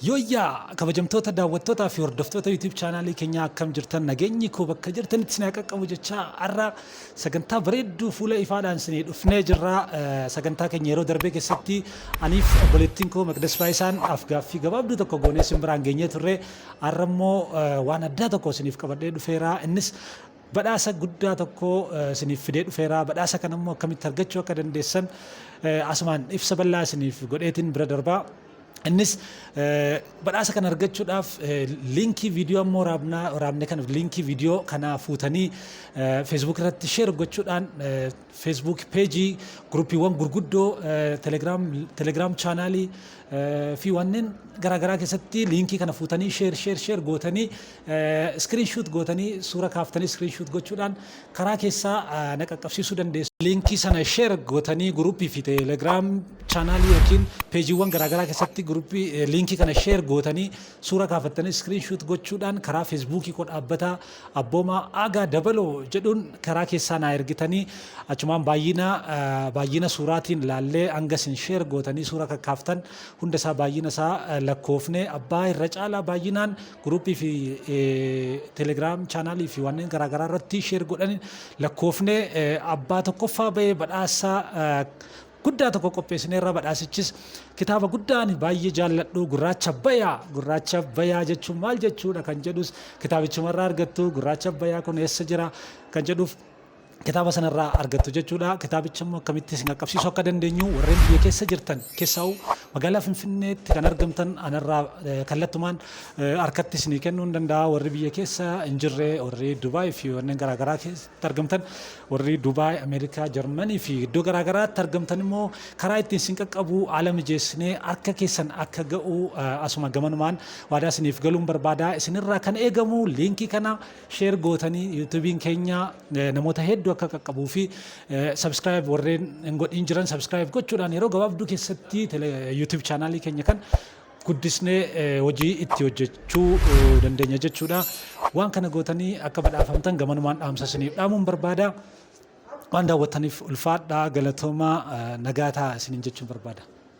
Yooyyaa kabajamtoota daawwattootaa fi hordoftoota YouTube chaanaalii keenyaa, akkam jirtan? Nageenyi koo bakka jirtanitti isin haa qaqqabu jechaa, har'a sagantaa bareedduu fuula ifaadhaan isinii dhufnee jirra. Sagantaa keenya yeroo darbee keessatti aniif obboleettiin koo Maqdas Faayisaan af-gaaffii gabaabduu tokko goonee isin biraan geenyee turre. Har'a immoo waan addaa tokko isiniif qabadhee dhufeera. Innis badhaasa guddaa tokko isiniif fidee dhufeera. Badhaasa kana immoo akkamitti argachuu akka dandeessan asumaan ibsa bal'aa isiniif godheetiin bira darbaa. Innis badhaasa kana argachuudhaaf liinkii viidiyoo ammoo waraabne kana, liinkii viidiyoo kana fuutanii Facebook irratti share gochuudhaan, Facebook peejii, guruppiiwwan gurguddoo, Telegram chaanaalii fi wanneen garaagaraa keessatti liinkii kana fuutanii share, share, share gootanii, screenshot gootanii, suura kaaftanii screenshot gochuudhaan karaa keessaa na qaqqabsiisuu dandeessu. Liinkii sana share gootanii guruppii fi Telegram chaanaalii yookiin peejiiwwan garaagaraa keessatti guruppii liinkii kana share gootanii, suura kaafattanii screenshot gochuudhaan karaa Feesbuukii koo dhaabbataa Abboomaa Aagaa Dabaloo jedhuun karaa keessaa naa ergitanii, achumaan baay'ina suuraatiin laallee, hanga isin share gootanii suura kakkaaftan hunda isaa baay'ina isaa lakkoofnee, abbaa irra caalaa baay'inaan guruppii fi Telegram chaanaalii fi wanneen garaagaraa irratti share godhan lakkoofnee, abbaa tokkoffaa bahee badhaasa guddaa tokko qopheessineerra. Badhaasichis kitaaba guddaa ani baay'ee jaalladhu, Gurraacha Bayaa. Gurraacha Bayaa jechuun maal jechuudha kan jedhus kitaabichumarraa argattu. Gurraacha Bayaa kun eessa jira kan jedhuuf kitaaba sanarraa argattu jechuudha. Kitaabicha immoo akkamitti isin qaqqabsiisuu akka dandeenyu, warreen biyya keessa jirtan, keessaa'u magaalaa Finfinneetti kan argamtan, anarraa kallattumaan harkatti isinii kennuu hin danda'a. Warri biyya keessa hin jirre, warri Dubaay fi wanneen garaagaraa keessatti argamtan, warri Dubaay, Ameerikaa, Jarmanii fi iddoo garaagaraatti argamtan immoo karaa ittiin isin qaqqabu haala mijeessinee harka keessan akka ga'u asuma gamanumaan waadaa isiniif galuun barbaada. Isinirraa kan eegamu liinkii kana share gootanii yuutuubiin keenya namoota hedduu akka qaqqabuu fi subscribe warreen hin godhin jiran subscribe gochuudhaan yeroo gabaabduu keessatti YouTube chaanaalii keenya kan guddisnee hojii itti hojjechuu dandeenya jechuudha. Waan kana gootanii akka badhaafamtan gamanumaan dhaamsa isiniif dhaamuun barbaada. Waan daawwattaniif ulfaadhaa, galatoomaa, nagaa ta'a isiniin jechuun barbaada.